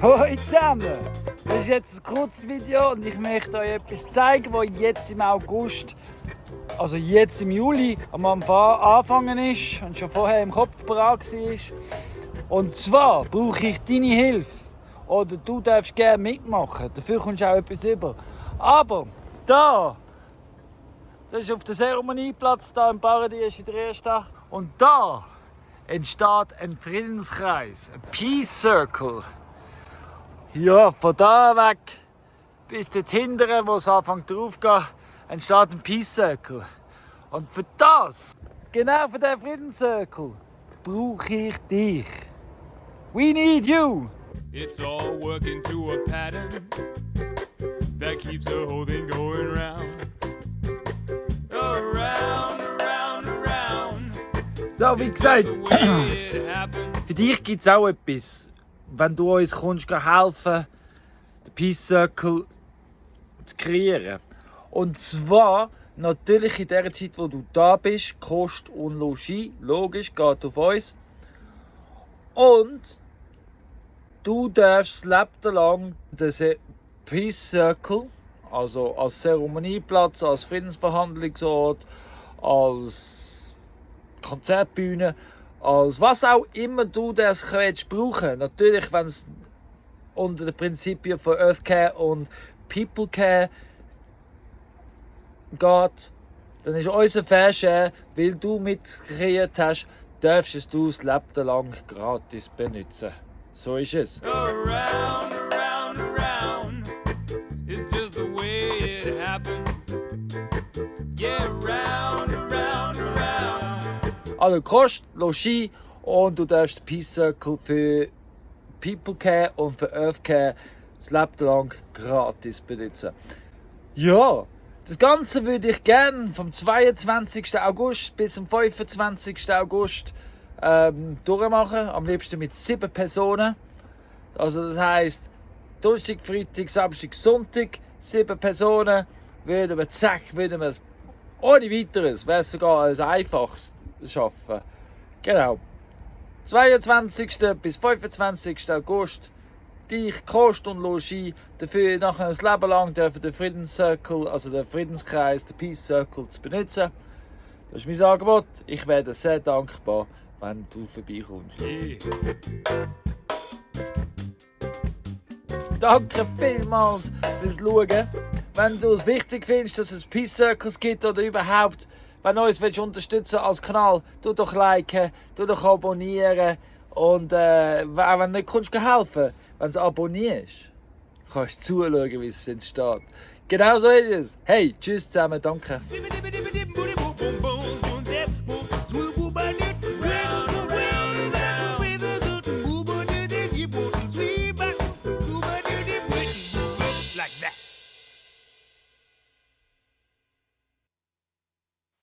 Hallo zusammen! Das ist jetzt ein kurzes Video und ich möchte euch etwas zeigen, was jetzt im August, also jetzt im Juli, am Anfang ist und schon vorher im Kopf bereit war. Und zwar brauche ich deine Hilfe. Oder du darfst gerne mitmachen, dafür kommst du auch etwas über. Aber da, das ist auf dem Zeremonieplatz da im Paradies in der ersten. Und da entsteht ein Friedenskreis, ein Peace Circle. Ja, von da weg bis dort hinten, wo es anfängt drauf geht, entsteht ein Peace Circle. Und für das, genau für diesen Friedenszirkel, brauche ich dich. We need you! It's all working to a pattern that keeps the whole thing going round. Around, around, around. So, wie gesagt, für dich gibt es auch etwas. Wenn du uns kommst, helfen, den Peace Circle zu kreieren. Und zwar natürlich in der Zeit, wo du da bist, Kost und Logis, logisch, geht auf uns. Und du darfst das Leben lang den Peace Circle, also als Zeremonieplatz, als Friedensverhandlungsort, als Konzertbühne, als was auch immer du das kannst brauchen. Natürlich, wenn es unter den Prinzipien von Earth Care und People Care geht, dann ist unser Fairshare, weil du mitkreiert hast, darfst du das Leben lang gratis benutzen. So ist es. Around, around, around. It's just the way it happens. Yeah, round, around, around. Also Kost, Logis und du darfst den Peace Circle für People Care und für Earth Care das Leben lang gratis benutzen. Ja, das Ganze würde ich gerne vom 22. August bis zum 25. August durchmachen. Am liebsten mit 7 Personen. Also das heisst, Donnerstag, Freitag, Samstag, Sonntag, 7 Personen, würden wir es ohne weiteres, wäre es sogar als einfachst schaffen. Genau. 22. bis 25. August. Dich, Kost und Logis, dafür nachher ein Leben lang dürfen den Friedenscircle, also den Friedenskreis, den Peace Circle zu benutzen. Das ist mein Angebot. Ich wäre sehr dankbar, wenn du vorbeikommst. Yeah. Danke vielmals fürs Schauen. Wenn du es wichtig findest, dass es Peace Circles gibt oder überhaupt, wenn du uns unterstützen als Kanal, tu doch liken, tu doch abonnieren und auch wenn du nicht kannst helfen, wenn du abonnierst, kannst du zuschauen, wie es entsteht. Genau so ist es. Hey, tschüss zusammen, danke.